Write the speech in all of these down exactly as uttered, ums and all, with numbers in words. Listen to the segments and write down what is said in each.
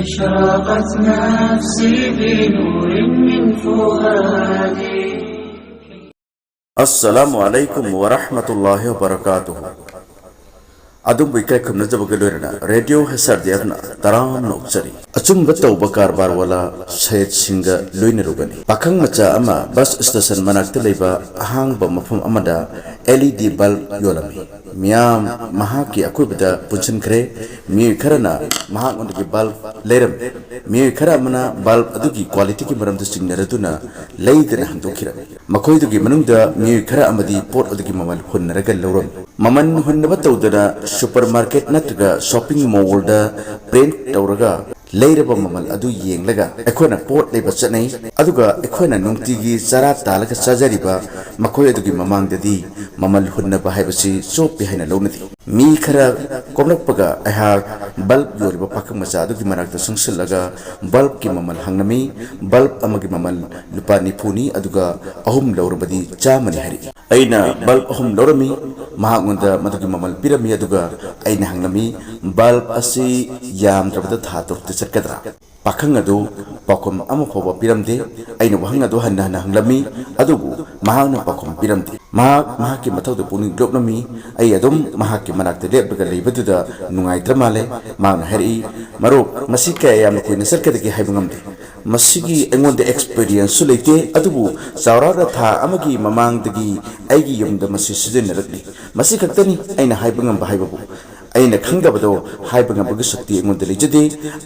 أشرقت نفسي بنور من فؤادي. Assalamu alaikum wa rahmatullahi wa barakatuh. ꯑꯗꯣꯝꯕꯨ ꯏꯀꯥꯏ ꯈꯨꯝꯅꯖꯕꯒ ꯂꯣꯏꯅꯅ ꯔꯦꯗꯤꯑꯣ ꯍꯦꯁꯥꯔꯗꯤꯌꯥꯅ ꯇꯔꯥꯝꯅ ꯑꯣꯛꯆꯔꯤ꯫ ꯑꯆꯨꯝꯕ ꯇꯧꯕ ꯀꯔꯕꯥꯔ ꯋꯥꯂꯥ ꯁꯌꯦꯗ ꯁꯤꯡꯒ ꯂꯣꯏꯅꯔꯨꯒꯅꯤ꯫ ꯄꯥꯈꯪ ꯃꯆꯥ ꯑꯃ ꯕꯁ ꯁ꯭ꯇꯦꯁꯟ ꯃꯅꯥꯛꯇ ꯂꯩꯕ ꯑꯍꯥꯡꯕ ꯃꯐꯝ ꯑꯃꯗ ꯑꯦꯜ ꯏ ꯗꯤ ꯕꯜꯕ ꯌꯣꯜꯂꯝꯃꯤ꯫ ꯃꯤꯌꯥꯝ ꯃꯍꯥꯛꯀꯤ ꯑꯀꯣꯏꯕꯗ ꯄꯨꯟꯁꯤꯟꯈ꯭ꯔꯦ꯫ ꯃꯤꯑꯣꯏ ꯈꯔꯅ ꯃꯍꯥꯛꯉꯣꯟꯗꯒꯤ ꯕꯜꯕ ꯂꯩꯔꯝꯃꯤ꯫ ꯃꯤꯑꯣꯏ ꯈꯔ ꯑꯃꯅ ꯕꯜꯕ ꯑꯗꯨꯒꯤ ꯀ꯭ꯋꯥꯂꯤꯇꯤꯒꯤ ꯃꯔꯝꯗ ꯆꯤꯡꯅꯔꯗꯨꯅ ꯂꯩꯗꯅ ꯍꯟꯗꯣꯛꯈꯤꯔꯝꯃꯤ꯫ ꯃꯈꯣꯏꯗꯨꯒꯤ ꯃꯅꯨꯡꯗ ꯃꯤꯑꯣꯏ ꯈꯔ ꯑꯃꯗꯤ ꯄꯣꯠ ꯑꯗꯨꯒꯤ ꯃꯃꯜ ꯍꯨꯟꯅꯔꯒ ꯂꯧꯔꯝꯃꯤ꯫ ꯃꯃꯜ ꯍꯨꯟꯅꯕ ꯇꯧꯗꯅ ꯁꯨꯄꯔ ꯃꯥꯔꯀꯦꯠ ꯅꯠꯇ꯭ꯔꯒ ꯁꯣꯞꯄꯤꯡ ꯃꯣꯜꯗ ꯄ꯭ꯔꯤꯟꯠ ꯇꯧꯔꯒ ꯂꯩꯔꯕ ꯃꯃꯜ ꯑꯗꯨ ꯌꯦꯡꯂꯒ ꯑꯩꯈꯣꯏꯅ ꯄꯣꯠ ꯂꯩꯕ ꯆꯠꯅꯩ, ꯑꯗꯨꯒ ꯑꯩꯈꯣꯏꯅ ꯅꯨꯡꯇꯤꯒꯤ ꯆꯔꯥ ꯇꯥꯜꯂꯒ ꯆꯥꯖꯔꯤꯕ ꯃꯈꯣꯏ ꯑꯗꯨꯒꯤ ꯃꯃꯥꯡꯗꯗꯤ ꯃꯃꯜ ꯍꯨꯟꯅꯕ ꯍꯥꯏꯕꯁꯤ ꯆꯣꯞꯄꯤ ꯍꯥꯏꯅ ꯂꯧꯅꯗꯦ꯫ ꯃꯤ ꯈꯔ ꯀꯣꯝꯂꯛꯄꯒ ꯑꯩꯍꯥꯛ ꯕꯜꯕ ꯌꯣꯜꯂꯤꯕ ꯄꯥꯈꯪ ꯃꯆꯥ ꯑꯗꯨꯒꯤ ꯃꯅꯥꯛꯇ ꯆꯪꯁꯤꯜꯂꯒ ꯕꯜꯕꯀꯤ ꯃꯃꯜ ꯍꯪꯂꯝꯃꯤ꯫ ꯕꯜꯕ ꯑꯃꯒꯤ ꯃꯃꯜ ꯂꯨꯄꯥ ꯅꯤꯐꯨꯅꯤ, ꯑꯗꯨꯒ ꯑꯍꯨꯝ ꯂꯧꯔꯕꯗꯤ ꯆꯥꯝꯃꯅꯤ ꯍꯥꯏꯔꯛꯏ꯫ ꯑꯩꯅ ꯕꯜꯕ ꯑꯍꯨꯝ ꯂꯧꯔꯝꯃꯤ꯫ ꯃꯍꯥꯛꯉꯣꯟꯗ ꯃꯗꯨꯒꯤ ꯃꯃꯜ ꯄꯤꯔꯝꯃꯤ, ꯑꯗꯨꯒ ꯑꯩꯅ ꯍꯪꯂꯝꯃꯤ, "ꯕꯜꯕ ꯑꯁꯤ ꯌꯥꯝꯗ꯭ꯔꯕꯗ ꯊꯥ ꯇꯔꯨꯛꯇ ꯆꯠꯀꯗ꯭ꯔꯥ?" ꯄꯥꯈꯪ ꯑꯗꯨ ꯄꯥꯎꯈꯨꯝ ꯑꯃ ꯐꯥꯎꯕ ꯄꯤꯔꯝꯗꯦ꯫ ꯑꯩꯅ ꯋꯥꯍꯪ ꯑꯗꯨ ꯍꯟꯅ ꯍꯟꯅ ꯍꯪꯂꯝꯃꯤ, ꯑꯗꯨꯕꯨ ꯃꯍꯥꯛꯅ ꯄꯥꯎꯈꯨꯝ ꯄꯤꯔꯝꯗꯦ꯫ ꯃꯍꯥꯛ ꯃꯍꯥꯛꯀꯤ ꯃꯊꯧꯗ ꯄꯨꯛꯅꯤꯡ ꯂꯨꯞꯂꯝꯃꯤ꯫ ꯑꯩ ꯑꯗꯨꯝ ꯃꯍꯥꯛꯀꯤ ꯃꯅꯥꯛꯇ ꯂꯦꯞꯂꯒ ꯂꯩꯕꯗꯨꯗ ꯅꯨꯡꯉꯥꯏꯇ꯭ꯔ ꯃꯥꯜꯂꯦ꯫ ꯃꯍꯥꯛꯅ ꯍꯥꯏꯔꯛꯏ, "ꯃꯔꯨꯞ, ꯃꯁꯤ ꯀꯌꯥ ꯌꯥꯝꯅ ꯀꯨꯏꯅ ꯆꯠꯀꯗꯒꯦ ꯍꯥꯏꯕ ꯉꯝꯗꯦ꯫ ꯃꯁꯤꯒꯤ ꯑꯩꯉꯣꯟꯗ ꯑꯦꯛꯁꯄꯤꯔꯤꯌꯦꯟꯁꯁꯨ ꯂꯩꯇꯦ, ꯑꯗꯨꯕꯨ ꯆꯥꯎꯔꯥꯛꯅ ꯊꯥ ꯑꯃꯒꯤ ꯃꯃꯥꯡꯗꯒꯤ ꯑꯩꯒꯤ ꯌꯨꯝꯗ ꯃꯁꯤ ꯁꯤꯖꯤꯟꯅꯔꯛꯂꯤ꯫ ꯃꯁꯤ ꯈꯛꯇꯅꯤ ꯑꯩꯅ ꯍꯥꯏꯕ ꯉꯝꯕ ꯍꯥꯏꯕꯕꯨ꯫ ꯑꯩꯅ ꯈꯪꯗꯕꯗꯣ ꯍꯥꯏꯕ ꯉꯝꯕꯒꯤ ꯁꯛꯇꯤ ꯑꯩꯉꯣꯟꯗ ꯂꯩꯖꯗꯦ꯫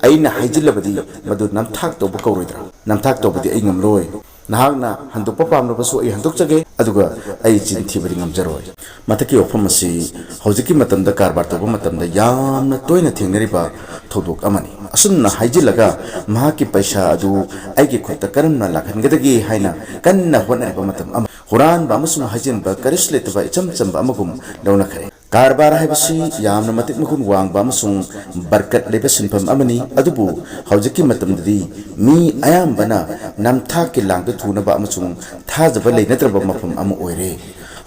ꯑꯩꯅ ꯍꯥꯏꯖꯤꯜꯂꯕꯗꯤ ꯃꯗꯨ ꯅꯝꯊꯥꯛ ꯇꯧꯕ ꯀꯧꯔꯣꯏꯗ꯭ꯔꯥ? ꯅꯝꯊꯥꯛ ꯇꯧꯕꯗꯤ ꯑꯩ ꯉꯝꯂꯣꯏ꯫ ꯅꯍꯥꯛꯅ ꯍꯟꯗꯣꯛꯄ ꯄꯥꯝꯂꯕꯁꯨ ꯑꯩ ꯍꯟꯗꯣꯛꯆꯒꯦ, ꯑꯗꯨꯒ ꯑꯩ ꯆꯤꯟ ꯊꯤꯕꯗꯤ ꯉꯝꯖꯔꯣꯏ꯫" ꯃꯊꯛꯀꯤ ꯋꯥꯐꯝ ꯑꯁꯤ ꯍꯧꯖꯤꯛꯀꯤ ꯃꯇꯝꯗ ꯀꯔꯕꯥꯔ ꯇꯧꯕ ꯃꯇꯝꯗ ꯌꯥꯝꯅ ꯇꯣꯏꯅ ꯊꯦꯡꯅꯔꯤꯕ ꯊꯧꯗꯣꯛ ꯑꯃꯅꯤ꯫ ꯑꯁꯨꯝꯅ ꯍꯥꯏꯖꯤꯜꯂꯒ ꯃꯍꯥꯛꯀꯤ ꯄꯩꯁꯥ ꯑꯗꯨ ꯑꯩꯒꯤ ꯈꯨꯠꯇ ꯀꯔꯝꯅ ꯂꯥꯛꯍꯟꯒꯗꯒꯦ ꯍꯥꯏꯅ ꯀꯟꯅ ꯍꯣꯠꯅꯔꯤꯕ ꯃꯇꯝ ꯑꯃ, ꯍꯨꯔꯥꯟꯕ ꯑꯃꯁꯨꯡ ꯍꯥꯏꯖꯤꯟꯕ ꯀꯔꯤꯁꯨ ꯂꯩꯇꯕ ꯏꯆꯝ ꯆꯝꯕ ꯑꯃꯒꯨꯝ ꯂꯧꯅꯈ꯭ꯔꯦ꯫ ꯀꯔꯕꯥꯔ ꯍꯥꯏꯕꯁꯤ ꯌꯥꯝꯅ ꯃꯇꯤꯛ ꯃꯒꯨꯟ ꯋꯥꯡꯕ ꯑꯃꯁꯨꯡ ꯕꯔꯀꯠ ꯂꯩꯕ ꯁꯤꯟꯐꯝ ꯑꯃꯅꯤ, ꯑꯗꯨꯕꯨ ꯍꯧꯖꯤꯛꯀꯤ ꯃꯇꯝꯗꯗꯤ ꯃꯤ ꯑꯌꯥꯝꯕꯅ ꯅꯝꯊꯥꯛꯀꯤ ꯂꯥꯡꯗ ꯊꯨꯅꯕ ꯑꯃꯁꯨꯡ ꯊꯥꯖꯕ ꯂꯩꯅꯗ꯭ꯔꯕ ꯃꯐꯝ ꯑꯃ ꯑꯣꯏꯔꯦ꯫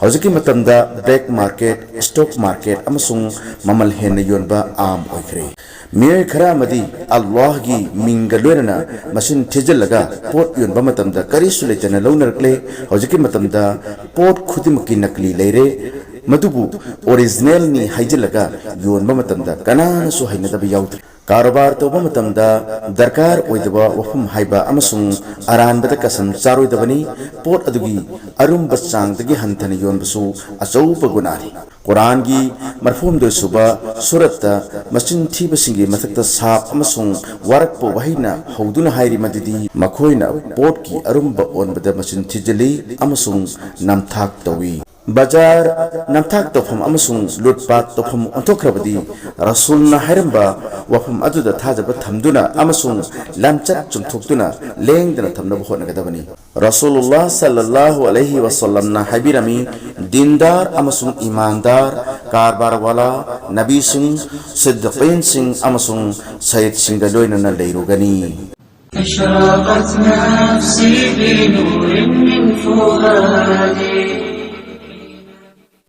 ꯍꯧꯖꯤꯛꯀꯤ ꯃꯇꯝꯗ black market, stock market ꯑꯃꯁꯨꯡ ꯃꯃꯜ ꯍꯦꯟꯅ ꯌꯣꯟꯕ ꯑꯥꯝ ꯑꯣꯏꯈ꯭ꯔꯦ꯫ ꯃꯤꯑꯣꯏ ꯈꯔ ꯑꯃꯗꯤ ꯑꯜꯂꯥꯍꯒꯤ ꯃꯤꯡꯒ ꯂꯣꯏꯅꯅ ꯃꯁꯤꯡ ꯊꯤꯖꯤꯜꯂꯒ ꯄꯣꯠ ꯌꯣꯟꯕ ꯃꯇꯝꯗ ꯀꯔꯤꯁꯨ ꯂꯩꯇꯅ ꯂꯧꯅꯔꯛꯂꯦ꯫ ꯍꯧꯖꯤꯛꯀꯤ ꯃꯇꯝꯗ ꯄꯣꯠ ꯈꯨꯗꯤꯡꯃꯛꯀꯤ ꯅꯀꯂꯤ ꯂꯩꯔꯦ, ꯃꯗꯨꯕꯨ originalꯅꯤ ꯍꯥꯏꯖꯤꯜꯂꯒ ꯌꯣꯟꯕ ꯃꯇꯝꯗ ꯀꯅꯥꯅꯁꯨ ꯍꯩꯅꯗꯕ ꯌꯥꯎꯗ꯭ꯔꯦ꯫ ꯀꯥꯔꯣꯕꯥꯔ ꯇꯧꯕ ꯃꯇꯝꯗ ꯗꯔꯀꯥꯔ ꯑꯣꯏꯗꯕ ꯋꯥꯐꯝ ꯍꯥꯏꯕ ꯑꯃꯁꯨꯡ ꯑꯔꯥꯟꯕꯗ ꯀꯁꯝ ꯆꯥꯔꯣꯏꯗꯕꯅꯤ꯫ ꯄꯣꯠ ꯑꯗꯨꯒꯤ ꯑꯔꯨꯝꯕ ꯆꯥꯡꯗꯒꯤ ꯍꯟꯊꯅ ꯌꯣꯟꯕꯁꯨ ꯑꯆꯧꯕ ꯒꯨꯅꯥꯅꯤ꯫ ꯀꯨꯔꯥꯟꯒꯤ ꯃꯔꯤꯐꯨꯍꯨꯝꯗꯣꯏ ꯁꯨꯕ ꯁꯨꯔꯠꯇ ꯃꯆꯤꯟ ꯊꯤꯕꯁꯤꯡꯒꯤ ꯃꯊꯛꯇ ꯁꯥꯞ ꯑꯃꯁꯨꯡ ꯋꯥꯔꯛꯄ ꯋꯥꯍꯩꯅ ꯍꯧꯗꯨꯅ ꯍꯥꯏꯔꯤ ꯃꯗꯨꯗꯤ ꯃꯈꯣꯏꯅ ꯄꯣꯠꯀꯤ ꯑꯔꯨꯝꯕ ꯑꯣꯟꯕꯗ ꯃꯆꯤꯟ ꯊꯤꯖꯤꯜꯂꯤ ꯑꯃꯁꯨꯡ ꯅꯝꯊꯥꯛ ꯇꯧꯏ꯫ ꯕꯖꯥꯔ ꯅꯝꯊꯥꯛ ꯇꯧꯐꯝ ꯑꯃꯁꯨꯡ ꯂꯨꯠꯄꯥꯠ ꯇꯧꯐꯝ ꯑꯣꯟꯊꯣꯛꯈ꯭ꯔꯕꯗꯤ ꯔꯁꯨꯜꯅ ꯍꯥꯏꯔꯝꯕ ꯋꯥꯐꯝ ꯑꯗꯨꯗ ꯊꯥꯖꯕ ꯊꯝꯗꯨꯅ ꯑꯃꯁꯨꯡ ꯂꯝꯆꯠ ꯆꯨꯝꯊꯣꯛꯇꯨꯅ ꯂꯦꯡꯗꯅ ꯊꯝꯅꯕ ꯍꯣꯠꯅꯒꯗꯕꯅꯤ꯫ ꯔꯁꯨꯜꯂꯥꯍ ꯁꯜꯂꯜꯂꯥꯍꯨ ꯑꯂꯩꯍꯤ ꯋꯁꯜꯂꯝꯅ ꯍꯥꯏꯕꯤꯔꯝꯃꯤ, "ꯗꯤꯟꯗꯥꯔ ꯑꯃꯁꯨꯡ ꯏꯃꯥꯟꯗꯥꯔ, ꯀꯥꯔꯕꯥꯔ ꯋꯥꯂꯥ, ꯅꯕꯤꯁꯤꯡ, ꯁꯤꯗꯗꯤꯛꯀꯤꯟꯁꯤꯡ ꯑꯃꯁꯨꯡ ꯁꯌꯤꯗꯁꯤꯡꯒ ꯂꯣꯏꯅꯅ ꯂꯩꯔꯨꯒꯅꯤ"꯫ أشرقت نفسي بنور من فؤادي.